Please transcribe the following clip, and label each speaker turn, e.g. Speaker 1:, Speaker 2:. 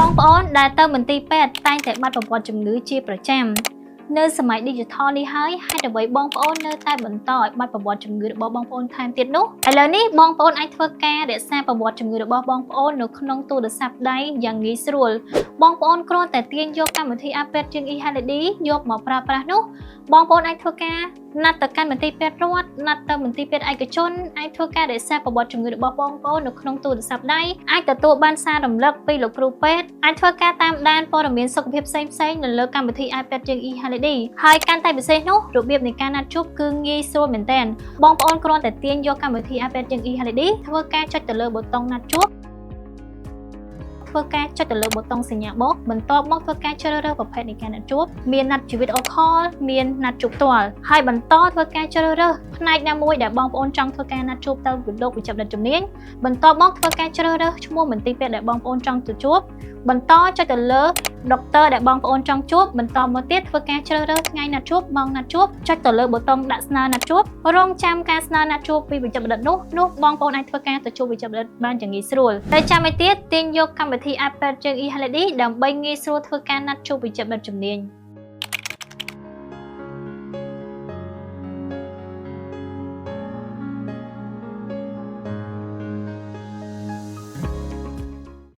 Speaker 1: បងប្អូនដែលទៅមន្ទីរពេទ្យតែងតែបាត់ប្រវត្តិជំងឺជាប្រចាំនៅសម័យ digital នេះហើយហេតុអ្វីបងប្អូននៅតែបន្តឲ្យបាត់ប្រវត្តិជំងឺរបស់បងប្អូនថែមទៀតនោះឥឡូវនេះបងប្អូនអាចធ្វើការរក្សាប្រវត្តិជំងឺរបស់បងប្អូននៅក្នុងទូរស័ព្ទដៃយ៉ាងងាយស្រួលបងប្អូនគ្រាន់តែទាញយកកម្មវិធី App ពេទ្យជាង e-HLD យកមកប្រើប្រាស់នោះបងប្អូនអាចធ្វើការណាត់ទៅកាន់មន្ទីរពេទ្យរដ្ឋណាត់ទៅមន្ទីរពេទ្យឯកជនអាចធ្វើការរក្សាប្រវត្តិជំងឺរបស់បងប្អូននៅក្នុងទូរស័ព្ទដៃអាចទទួលបានសាររំលឹកពីលោកគ្រូពេទ្យអាចធ្វើការតាមដានព័ត៌មានសុខភាពផ្សេងៗនៅលើកម្មវិធី App ពេទ្យជាង e-HLD ហើយកាន់តែពិសេសនោះរបៀបនៃការណាត់ជួបគឺងាយស្រួលមែនទែនបងប្អូនគ្រាន់តែទាញយកកម្មវិធី App ពេទ្យជាង e-HLD ធ្វើការចុចទៅលើប៊ូតុងណាត់ជួបធ្វើការចុចទៅលើប៊ូតុងសញ្ញាបូកបន្ទាប់មកធ្វើការជ្រើសរើសប្រភេទនៃការណាត់ជួបមានណាត់ជាវីដេអូ call មានណាត់ជួបផ្ទាល់ហើយបន្តធ្វើការជ្រើសរើសផ្នែកណាមួយដែលបងប្អូនចង់ធ្វើការណាត់ជួបទៅលោកវេជ្ជបណ្ឌិតជំនាញបន្ទាប់មកធ្វើការជ្រើសរើសឈ្មោះមន្ទីរពេទ្យដែលបងប្អូនចង់ទៅជួបបន្តចុចទៅលើដុកទ័រដែលបងប្អូនចង់ជួបបន្តមកទៀតធ្វើការជ្រើសរើសថ្ងៃណាត់ជួបម៉ោងណាត់ជួបចុចទៅលើប៊ូតុងដាក់ស្នើណាត់ជួបរងចាំការស្នើណាត់ជួបពីវេជ្ជបណ្ឌិតនោះនោះបងប្អូនអាចធ្វើការទៅជួបវេជ្ជបណ្ឌិតបានយ៉ាងងាយស្រួលតែចាំឲ្យទៀតទាញយកកម្មវិធី App ពេទ្យជើង e-HLD ដើម្បីងាយស្រួលធ្វើការណាត់ជួបវេជ្ជបណ្ឌិតជំនាញ។